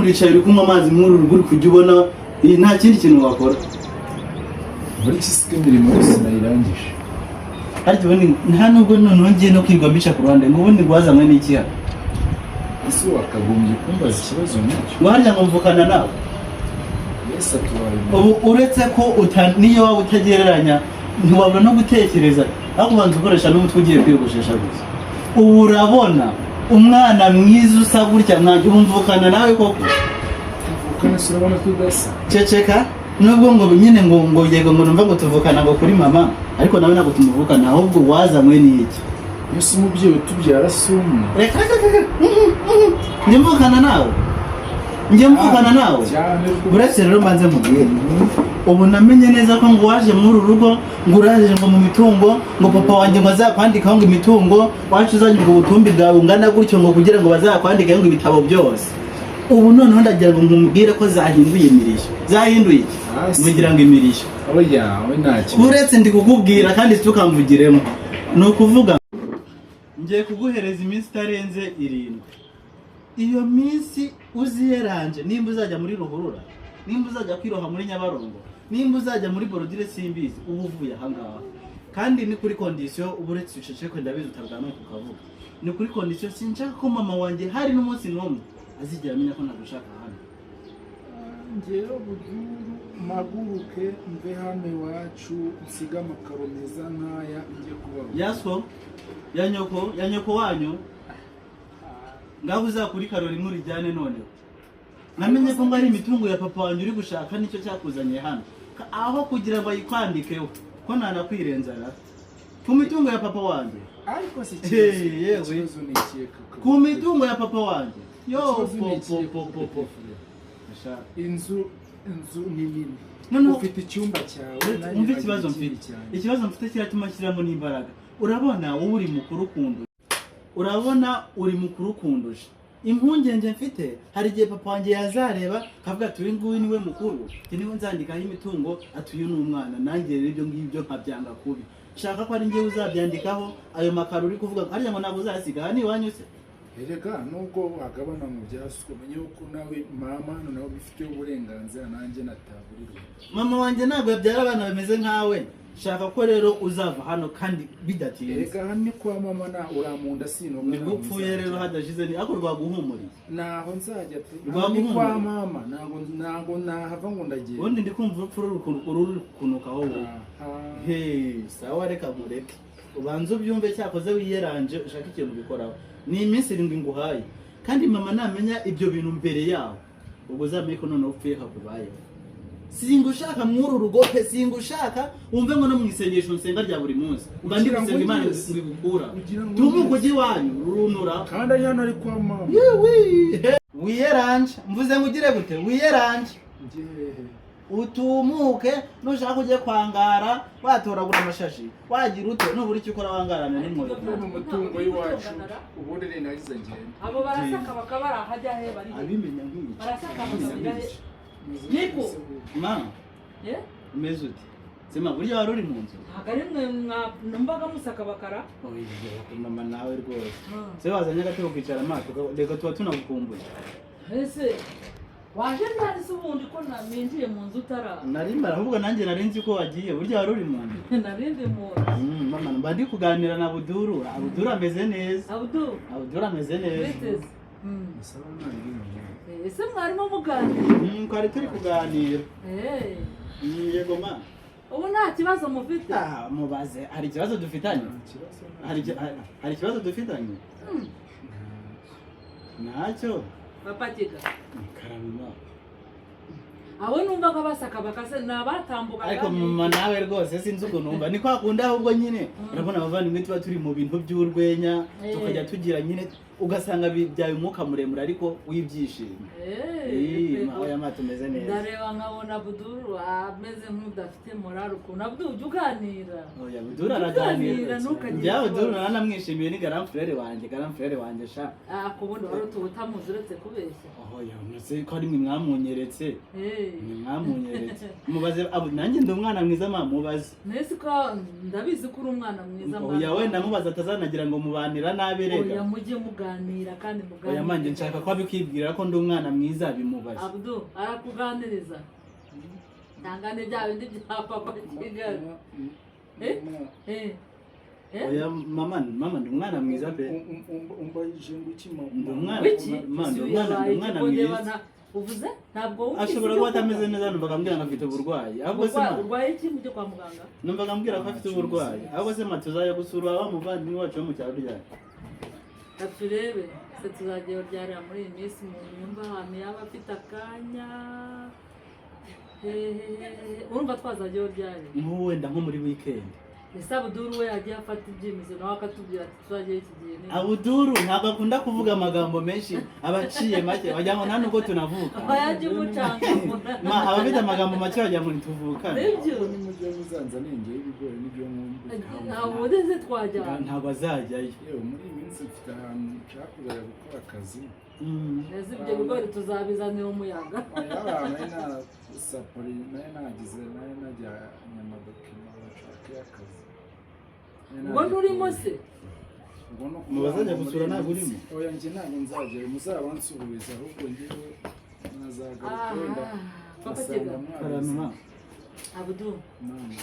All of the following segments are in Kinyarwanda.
Uricaye, uri kunywa amazi muri uru rugo, uri kujya ubona nta kindi kintu wakora. Muri iki siko imirimo yose nayirangije. Ariko ubundi nta nubwo noneho ngiye no kwigwa mbica ku ruhande, ngo ubundi rwazanywe n'iki hano? Ese wakagombye kumbaza ikibazo nk'icyo? Ngo harya ngo mvukana nawe? Yesu atubaye. Ubu uretse ko niyo waba utagereranya, ntiwabura no gutekereza, ariko ubanza ukoresha n'umutwe ugiye kwiyogoshesha gusa. Ubu urabona umwana mwiza usa gutya nkanjye, ubu mvukana nawe koko? Tuvukana se? Urabona tudasa? Ceceka. Nubwo ngo nyine ngo yego, ngo numva ngo tuvukana ngo kuri mama, ariko nawe ntabwo tumuvukana. Ahubwo wazanywe n'iki? Iyo si umubyeyi utubyara si umwe? Reka, reka, reka. Njye mvukana nawe? Njye mvukana nawe? Cyane rwose. Uretse rero mbanze mubwire, ubu namenye neza ko ngo waje muri uru rugo, ngo uraje ngo mu mitungo, ngo papa wanjye ngo azakwandikaho ngo imitungo wacu, uzanye ubwo butumbi bwawe ungana gutyo, ngo kugira ngo bazakwandikeho ngo ibitabo byose. Ubu noneho ndagira ngo nkubwire ko zahinduye imirishyo. Zahinduye iki? Hasi. Mugira ngo imirishyo. Oya, we nta kibazo. Uretse ndi kukubwira kandi tukamvugiremo, ni ukuvuga ngiye kuguhereza iminsi itarenze 7. Iyo minsi uziyeranje, nimba uzajya muri ruhurura, nimba uzajya kwiroha muri Nyabarongo, nimba uzajya muri bordure, simbizi, uba uvuye ahangaha. Kandi ni kuri condition, uba uretse uceceke, ndabizi utabwanuka ukavuga. Ni kuri condition, sinshaka ko mama wanjye hari n'umunsi n'umwe azigera amenya ko ntagushaka hano. Ngewe Buduru mpaguruke mve hano iwacu, nsige amakaro meza nk'aya, njye kubaho? Yaso ya nyoko, ya nyoko wanyu. Ngaho uzakura ikaro rimwe urijyane. Noneho namenye ko ngo ari imitungo ya papa wanjye uri gushaka, nicyo cyakuzanye hano. Aho kugira ngo ayikwandikeho, ko ntanakwirenza ra ku mitungo ya papa wanjye. Ariko si Hey, ikibazo. Yewe. Ikibazo ni ikihe kaka? Ku mitungo ya papa wanjye yo. Ikibazo ni Po ikihe po po po po. Inzu ni nini. Ufite icyumba cyawe, nanjye Umva nkagira ikibazo ikindi mfite. cyanjye. Ikibazo mfite kiratuma nshyiramo n'imbaraga. Urabona wowe uri mukuru kundusha, urabona uri mukuru kundusha. Impungenge mfite, hari igihe papa wanjye yazareba akavuga ati: "Uyu nguyu niwe mukuru, njye niwe nzandikaho imitungo," ati: "Uyu ni umwana." Nanjye rero ibyo ngibyo nkabyanga kubi. Shaka ko ari njyewe uzabyandikaho. Ayo makaro uri kuvuga harya ngo ntabwo uzayasiga aha, ni iwanyu se? Erega nubwo wagabana mu byasuku, umenye yuko nawe mama hano nawe ubifiteho uburenganzira, nanjye nataburirwa. Mama wanjye ntabwo yabyara abana bameze nkawe. Shaka ko rero uzava hano kandi bidatinze. Erega hano ni kwa mama, na uramunda sinoga. Nibwo upfuye rero hadashize ni ariko rwaguhumuriye. Naho nzajya pe. Rwaguhumuriye. Ni kwa mama, ntabwo nahava ngo ndagenda. Ubundi ndi kumva urupfu ruri kunuka wowe. Aha. He, sawa, reka nkureke ubanze ubyumve. Cyakoze wiyeranje ushake ikintu ubikoraho. Ni iminsi 7 nguhaye, kandi mama namenya ibyo bintu mbere yaho, ubwo uzamenye ko noneho upfuye kakubayeho. Singushaka mw'uru rugo pe, singushaka. Wumve ngo no mu isengesho nsenga rya buri munsi mba ndi Ugira ngo gusenga Imana ngeze. ngo igukura. Ugira ngo Tumuke ngeze. ujye iwanyu rurunura. Kandi ari hano, ari kwa mama. Yewe, wiyeranje, mvuze ngo ugire gute? Wiyeranje. Njye hehe? Utumuke. Nushaka ujye kwangara, watoragura amashashi, wagira ute, nubura icyo ukora wangarana n'inkoyo. Mu mutungo w'iwacu ubundi ni nagize ngenda. Abo barasaka bakaba bari ahajya he? Bari he? Abimenya nk'iki? Barasaka bakajya he? Niko. Ma. Eh? Umeze ute sema? Burya wari uri mu nzu? Ntabwo ari mwe numvaga musaka bakara? Oya, mama, nawe rwose. Se wazanye agatebe ukicara amaso, reka tuba tunagukumbuye. Ese waje ryari se ubundi, ko ninjiye mu nzu utara? Nari mbara ahubwo, nanjye nari nzi ko wagiye. Burya wari uri mu nzu? Narindi mu nzu. Mama, mba ndi kuganira na Buduru. Abuduru ameze neza. Abudu. Abuduru ameze neza. Biteze. Musaba mwana. Ese mwarimo muganira? Twari turi kuganira. Eh, Yego ma. Ubu nta kibazo mufite? Ah, mubaze, hari ikibazo dufitanye? Hari ikibazo dufitanye? Ntacyo. Papa Kiga. Karama. Abo numvaga basaka bakase ni abatambukaga. Ariko mama, nawe rwose sinzi ukuntu wumva, ni kwa kundi ahubwo nyine urabona abavandimwe tuba turi mu bintu by'urwenya, tukajya tugira nyine ugasanga bibyaye umwuka muremure ariko w'ibyishimo. Eh, Eh, ma, oya ma, tumeze neza. Ndareba nkabona Buduru ameze nk'udafite morale ukuntu. Abdu, ujya uganira. Oya, Buduru araganira. Uganira, ntukagire Njyewe Buduru ikibazo. naranamwishimiye, ni grand frère wanjye, grand frère wanjye sha. Ah, ku bundi wari utuba utamuzi uretse kubeshya. Oya, nse ko ari mwe mwamunyeretse. Eh. Mwe mwamunyeretse. Mubaze nanjye ndi umwana mwiza ma, mubaze. Nese ko ndabizi ko uri umwana mwiza. Oya, wenda mubaze atazanagira ngo mubanira nabi. Oya. Rega. Mujye muganira. muganira kandi muganira. Oya manje, nshaka ko abikibwira ko ndi umwana mwiza, bimubaze. Abdu arakuganiriza, ntangane bya bindi bya papa Kigali. Eh? Eh. Eh? Oya mama, mama, ndi umwana mwiza pe. Umbayije ngo iki mama? Ndi umwana. Wiki? Ma, ndi umwana, ndi umwana mwiza. Uvuze ntabwo wumvise Ashobora ibyo kuba atameze uvuga. neza, numvaga ambwira ngo afite uburwayi. Ahubwo se ma, Urwaye iki? Mujye kwa muganga. Numvaga ambwira ko afite uburwayi. Ahubwo se ma, tuzajya gusura wa muvandimwe wacu wo mu cyaro ryari? Reka turebe se tuzajya ryarira muri iyi minsi, umuntu yumva ahantu yaba afite akanya. Hehehe, urumva twazajyayo ryari? Nk'ubu wenda nko muri weekend. Ese Abuduru we yagiye afata ibyemezo nawe akatubwira ati tuzajyayo iki gihe ni Abuduru ntabwo akunda kuvuga amagambo menshi, aba aciye make, wagira ngo nta nubwo tunavuka. Aba yagiye umucanga. Ma, aba afite amagambo make, wagira ngo ntituvukane. Nibyo. Nimujya muzanzane ngewe ibigori n'ibyo nkumbuye. Ntabwo udeze twajyana. Ntabwo azajyayo. Yewe, muri iyi minsi mfite ahantu nshaka kuzajya gukora akazi. Neza, ibyo bigori tuzabizanira umuyaga. Oya, abantu nari nasapuri, nari nagize, nari najyanye amadokima bashaka y'akazi. Nari Ubwo nagiye nturimo se? Ubwo no Mu bazajya kuvuga ngo gusura muri iyi ntabwo minsi- urimo? Oya, njye ntabwo nzagera, muzabansuhuza, ahubwo njyewe nazagaruka wenda Papa ngasanga Kigali. mwarize. Karame ma. Abudu, Mama.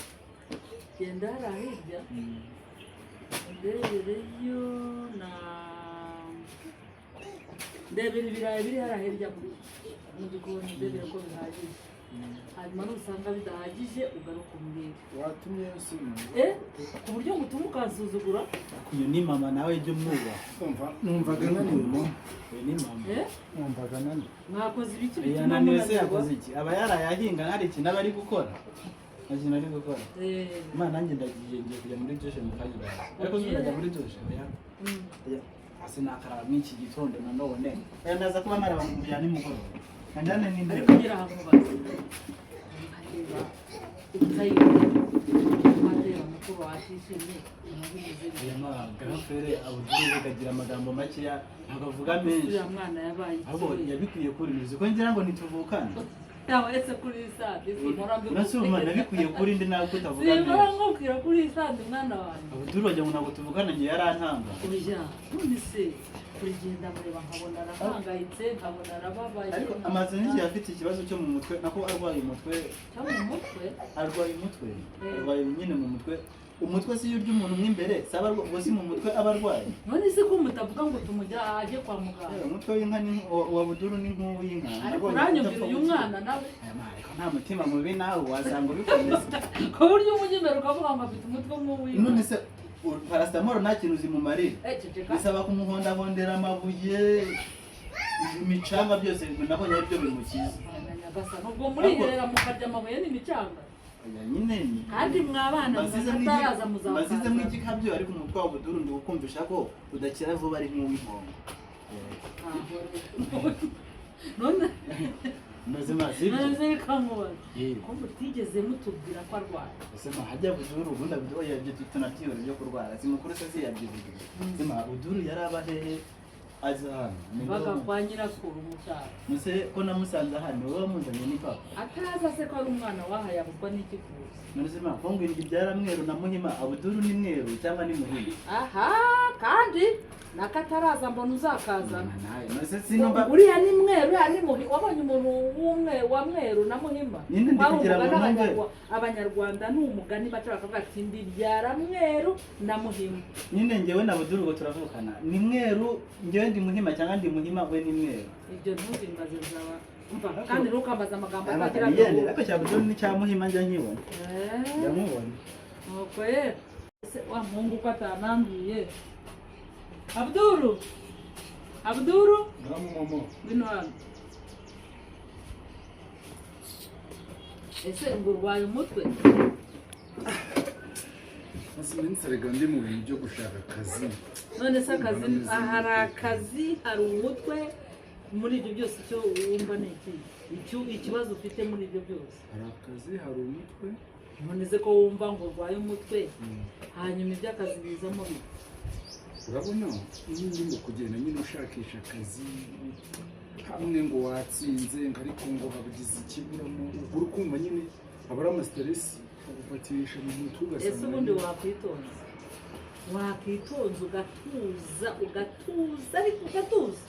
genda hariya hirya, ndebereyo na ndebera ibirayi biri hariya hirya mu gikoni, ndebere ko bihagije. Hanyuma nusanga bidahagije ugaruke umbwire. Watumye sima. Eh, ku buryo ngutuma ukansuzugura. Uyu ni mama nawe, jya umwubaha. Umva, numvaga naniwe mama. Uyu ni mama. Eh, Numvaga naniwe. mwakoze ibiki bituma Yananiwe se? munanirwa? Yakoze iki? Aba yaraye ahinga, hari ikintu aba ari gukora, nta kintu ari gukora. Eh, Imana, nanjye ndagiye, ngiye kujya muri dushe mu kanya, ndaza. Ariko se ndajya muri dushe? Oya. Oya, hasi nakaraba muri iki gitondo nanone. Oya, ndaza kuba nkaraba mu bya nimugoroba, kanjyane n'indebe. Ariko ngira ahantu mubaze, areba utayibona, areba mukuru wawe atishimye, biba bimeze bite? Oya ma, grand frère Abuduru akagira amagambo makeya, ntabwo avuga menshi. Uriya mwana yabaye Ahubwo iki? yabikwiye kuri uzi ko ngira ngo ntituvukane. Yawe ese kuri isandi simpora Uretse ubu nabikwiye kuri ndi nawe ko utavuga Simpora menshi. nkubwira kuri isandi mwana wanjye. Abuduru wagira ngo ntabwo tuvukana, njye yarantanga. Oya, none se buri gihe ndamureba nkabona arahangayitse, nkabona arababaye. Ariko amaze n'igihe afite ikibazo cyo mu mutwe, nako arwaye umutwe. Cyo mu mutwe? Arwaye umutwe, arwaye nyine mu mutwe. Umutwe si iyo urya umuntu mo imbere saba, ubwo si mu mutwe aba arwaye? None se ko mutavuga ngo tumujya ajye kwa muganga? Umutwe w'inka ni wa Buduru ni nk'uw'inka. Ariko Nabonye uranyumvira udapfa uyu gukira. mwana nawe. Aya ma, ariko nta mutima mubi, nawe wasanga ubikomeza. Ku buryo umujya imbere ukavuga ngo afite umutwe nk'uw'inka. None se paracetamol nta kintu zimumarira? Eh, ceceka. Bisaba kumuhondahondera amabuye, imicanga, byose nabonye ari byo bimukiza. Nyagasani, ubwo muriherera mukarya amabuye n'imicanga? Oya, nyine Kandi mwabana ataraza mazizemo muzakaza. igikabyo, ariko umutwe wa Buduru ndi gukumvisha ko udakira vuba, ari nk'uw'impongo. None Mazima sibyo? none se reka nkubaze, Yego. ko mutigeze mutubwira ko arwaye? Ese ma, hajya Buduru ubundi Buduru, oya, ibyo tunabyihora byo kurwara, si mukuru se siyabyivugira. Ese ma, Buduru yari aba hehe aza hano? Ni Baga ngombwa. kwa nyirakuru mu cyaro. Muse ko namusanze hano, wowe wamuzanye ni papa. Ataza se ko ari umwana wahaye, abuzwa n'iki kuza? None se ma, ko ngo indwi ibyara mweru na muhima, Abuduru ni mweru cyangwa ni muhima? Aha, kandi nakataraza mbona uzakazana. Nawe none se sinumva. Uriya ni mweru, uriya ni muhi. Wabonye umuntu w'umwe wa mweru na muhima? Nyine ndi Wari kugira ngo umugani. numve. Abanyarwanda ni umugani baca bakavuga ati ndibyara mweru na muhima. Nyine njyewe na Buduru ubwo turavukana, ni mweru, njyewe ndi muhima cyangwa ndi muhima we ni mweru? Ibyo ntubimbaze, bizaba umva, kandi ntukambaze amagambo atagira Nigendera, ariko cya Buduru ni cya muhima njya nkibona. Njya nkubona. Nuko ye ese wa muhungu ko atanambwiye? Abduru, Abduru! Ngamu mama. Ngwino hano. Ese ngo urwaye umutwe? Maze iminsi erega ndi mu bintu byo gushaka akazi. None se akazi, hari akazi, hari umutwe, muri ibyo byose icyo wumva ni iki? Icyo ikibazo ufite muri ibyo byose? Hari akazi, hari umutwe. None se ko wumva ngo urwaye umutwe, hanyuma iby'akazi bizamo bite? Urabona iyo urimo kugenda nyine ushakisha akazi hamwe, ngo watsinze, ngo ariko ngo habugize ikiburamo, ubwo uri kumva nyine aba ari ama stress agufatisha mu mutwe, ugasanga Ese ubundi nyine- wakwitonze? Wakitonza ugatuza, ugatuza, ariko ugatuza,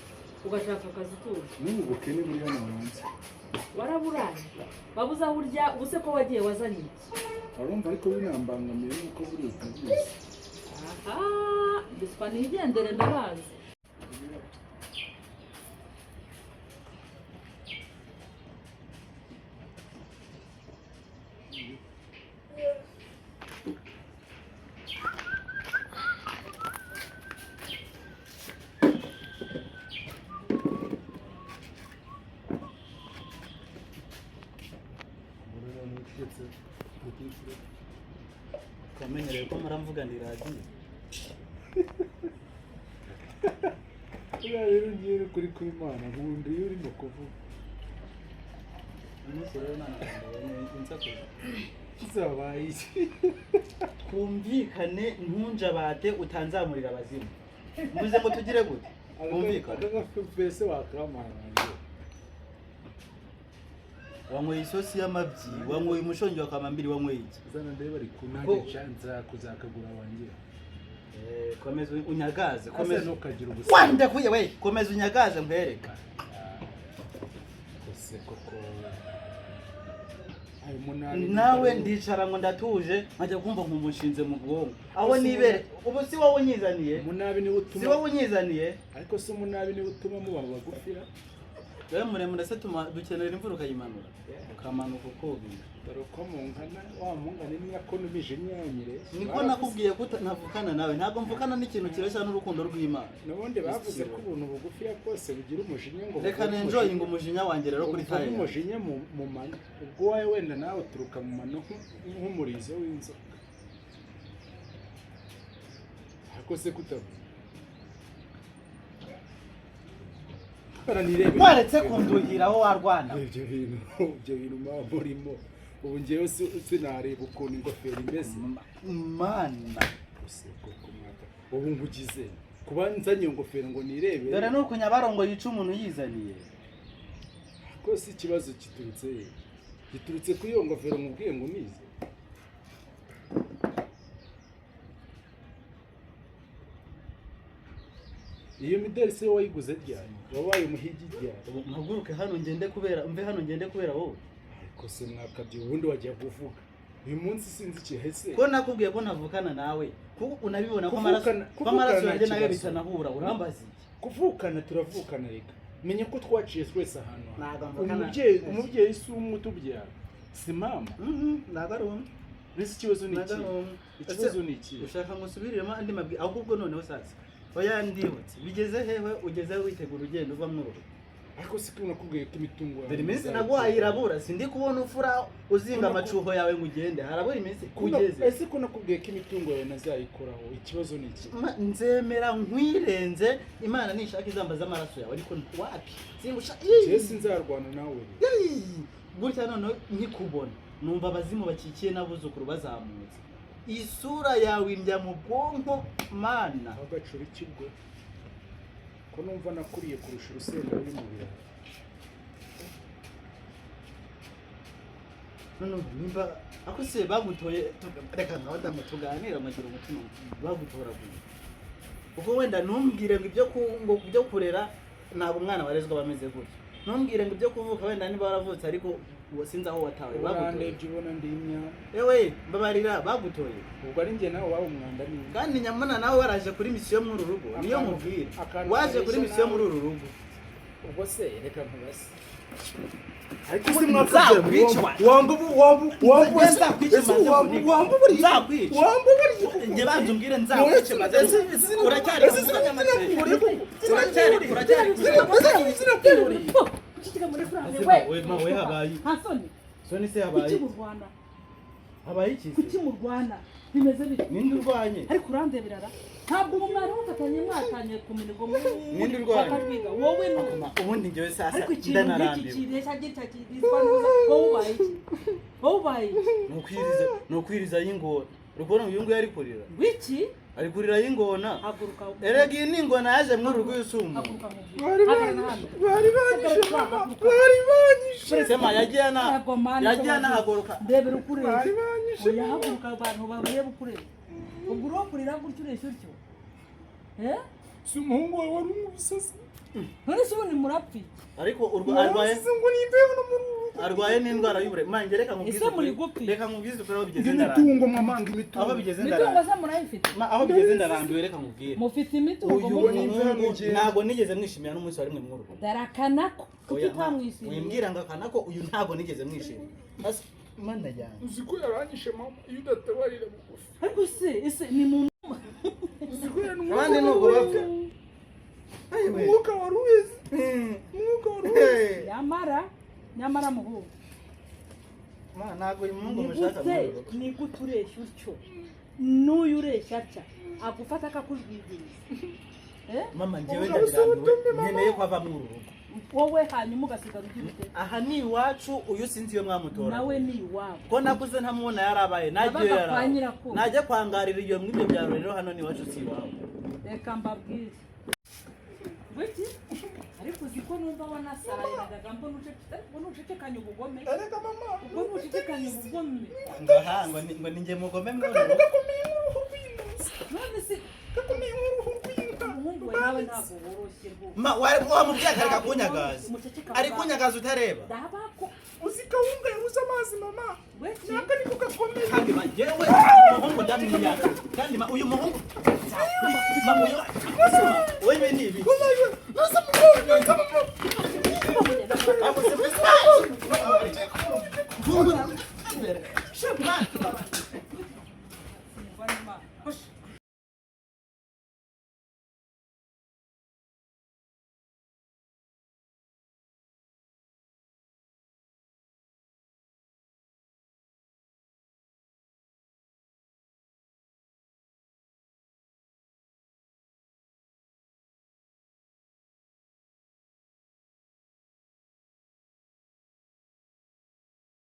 ugashaka akazi utuje. N'ubu bukene buri hano hanze. Waraburaye, wabuze aho urya. Ubuse ko wagiye, wazanye iki? Urumva, ariko binambangamiye nuko buri utabizi. Aha biswa, nigendere, ndabazi. Twamenyereye ko muramvuganira radiyo. Buriya rero ngiye kuri kw'Imana, nkunda iyo urimo kuvuga. Umunsi rero nta magambo insakuza. Kizabaye iki? Twumvikane, ntunjabate, utanzamurira abazimu. Mvuze ngo tugire gute? Twumvikane. Mbese wakamana wanjye. Wanyweye isosi y'amabyi, wanyweye umushongi wa kamambiri, wanyweye iki? Zana ndebe, ariko nanjye nza kuzakagura wanjye. Komeza unyagaze. Komeza, Komeza. ntukagira ubusa. Wandakuye we, komeza unyagaze nkwereka. Kose koko ayo munani. Nawe ndicara ngo ndatuje, nkajya kumva nkumva unshinze mu bwonko aho nibere. Ubu si wowe unyizaniye? Umunabi niwe utuma. Si wowe unyizaniye? Ariko se umunabi niwe utuma muba bagufira? Wowe muremure se, tuma dukenera imvura ukayimanura, ukamanuka ukubira. Dore uko mungana, wa mungane niyo ko numije imyanyire. Niko nakubwiye ko ntavukana nawe, ntabwo mvukana n'ikintu kireshya n'urukundo rw'Imana. N'ubundi bavuze ko ubuntu bugufiya bwose bugira umujinya ngo Reka buvuge. Nenjoyinga umujinya wanjye rero kuri Uvuge taye. Umujinya mu mano, ubwo wawe wenda nawe uturuka mu mano nk'umurizo w'inzoka. Ariko se kutavuga Baranirebe. Waretse kunduhira aho warwana. Ibyo bintu muba murimo ubu, ngewe sinareba ukuntu ingofero imeze. Mana! Gusa koko mwaka ubu nkugize kuba nzanye iyo ngofero ngo nirebere. Dore ni uku Nyabarongo yica umuntu yizaniye. Rwose ikibazo giturutse he? Giturutse kuri iyo ngofero nkubwiye ngo nize. Iyo mideli se wayiguze ryari? Wabaye umuhigi ryari? Ubu mpaguruke hano ngende kubera, mve hano ngende kubera wowe? Ariko se mwakabye, ubundi wajya kuvuga uyu munsi sinzi ikihese. Ko nakubwiye ko ntavukana nawe, kuko unabibona ko amaraso ko amaraso Kuvukana yanjye nta nayo kibazo. bitanahura, urambaza iki? Kuvukana turavukana, reka menya ko twaciye twese ahantu hamwe. Ntabwo mvukana. Umubyeyi si umwe utubyara, si mama? Ntabwo ari umwe. Mbese ikibazo ni Ntabwo iki? ari umwe. Ikibazo ni iki? Ushaka ngo usubiriremo andi mabwi? Ahubwo noneho sasa, oya, ndibutse, bigeze hewe? Ugeze witegura ugenda uva muri uru? Ariko si ko nakubwiye ko imitungo yawe Dore iminsi izajya- naguhaye irabura, sindi kubona ufura uzinga amacuho yawe ngo ugende. Harabura iminsi ugeze. Ese ko nakubwiye ko imitungo yawe nazayikoraho, ikibazo ni iki? Nzemera nkwirenze, Imana nishaka izamba z'amaraso yawe, ariko wapi, singusha. Njyewe sinzarwana nawe. Gutya noneho nkikubona numva abazimu bakikiye n'abuzukuru bazamutse, isura yawe indya mu bwonko, Mana. Agacura iki ubwo ko numva nakuriye kurusha urusenda ruri mu birayi? Noneho nimba ako se bagutoye, reka nka badamu tuganira, mugira umutima bagutoraguye, kuko wenda ntumbwire ngo ibyo ngo ibyo kurera, ntabwo umwana warezwe aba ameze gutyo. Ntumbwire ngo ibyo kuvuka, wenda niba waravutse, ariko sinzi aho watawe, bagutoye. Urandebye ubona ndi imyanda. Ewe, mbabarira, bagutoye. Ubwo ari njye nawe waba umwanda ni Kandi nyamuna nawe waraje kuri misiyo muri uru rugo, niyo nkubwira. Akantu Waje kuri kareshya misiyo nawe. muri uru rugo. Ubwo se reka nkubaze, ariko se Nzakwica. wamba wamba wamba Nzakwica, ese maze wamba nkunike. wamba buri Nzakwica. Wamba buri. Njye banza umbwire, nzakwice maze. Uracyari kuvuganya amateka, uracyari. Uceceka muri France Ese we. we habaye? Nta soni. Soni se habaye? Kuki murwana? Habaye iki se? Kuki murwana? Bimeze bite? Ninde urwanye? Ariko urandebera ra, ntabwo ubu mwari mufatanye, mwatanye ku minigo. Ninde urwanya? Bakatwiga wowe n'ubu. Ubundi njyewe sasa Ariko ikintu nk'iki ndanarambiwe. kireshya gitya kirizwa nuza, wowe ubaye iki? Wowe ubaye iki? Ni ukwiriza y'ingona, uri kubona uyu nguyu ari kurira. Wiki? Ari kurira y'ingona. Haguruka. Erega iyi ni ingona yaje muri uru rw'isumo. Haguruka mubwire. Bari Hagarara hano. Bari banyishe mama, bari banyishe. Sema yagiye ana Ntabwo mana. Yagiye anahaguruka. Ndebera uko ureba. Bari banyishe. Oya, haguruka abantu barebe uko ureba. Ubwo uriho kureba. kurira gutyo ureshya utyo? Eh? Si umuhungu wawe wari umubisase? None se ubundi murapfa iki? Ariko urwa arwaye Warasize ngo nimbeho no muri uru rugo. Arwaye n'indwara y'ubure manjye. Reka nkubwize Ese muri ukuri. gupfa? Reka nkubwize ukuri, aho bigeze ndarambiwe. Imitungo, mama, ngo Aho imitungo. bigeze Imitungo ndarambiwe. se murayifite? Ma, aho bigeze ndarambiwe, reka nkubwire. Mufite imitungo? Uyu Mufite? muhungu ntabwo nigeze mwishimira n'umunsi wa rimwe muri uru rugo. Darakanako kuki Oya, ma, utamwishimiye? Wimbwira ngo akanako, uyu ntabwo nigeze mwishimira. Mana yanjye! Uzi ko yaranyishe, mama, iyo udatabarira bugufi. Ariko se ese ni mu Uzi ko yari Abandi ni uko bapfa. Umwuka wari ubizi, umwuka wari ubizi. Nyamara, nyamara muhungu, Ma, ntabwo uyu muhungu ni mushaka gute muri uru rugo. Ni gute ureshya utyo n'uyu ureshya atya agufata akakujwigiriza? Eh? Mama, njyewe Ubwo ndabirambiwe, mama. nkeneye ko ava muri uru rugo. Wowe hanyuma ugasigara ugira ute? Aha ni iwacu, uyu sinzi iyo mwamutora. Nawe ni iwabo. Ko nakuze ntamubona, yarabaye nagiye Yabaga kwa yarabaye nyirakuru. Najya kwangarira iyo mw'ibyo byaro. Rero hano ni iwacu, si iwawe. Reka mbabwire wiki, ariko uzi ko numva wanasariraga mbona ucecekanye, mbona ucecekanye ubugome. Erega mama. Ubwo ntucecekanye ubugome. Ngo aha ngo ni njye mugome muri uru rugo. Gakomeye nk'uruhu rw'inka. None se Gakomeye nk'uruhu rw'inka. umuhungu we nawe ntabwo woroshye rwose. Ma, wamubwiye akareka kunyagaza. Muceceka. Ari kunyagaza utareba. Ndabako. Uzi kawunga yabuze amazi, mama. Wiki. Naka niko gakomeye. Kandi ma, jewe umuhungu ndamwiyaka. Kandi ma, uyu muhungu, ma, uyu wewe ni ibi. Nasa mama, nasa mama. Ntabwo se Mfungu.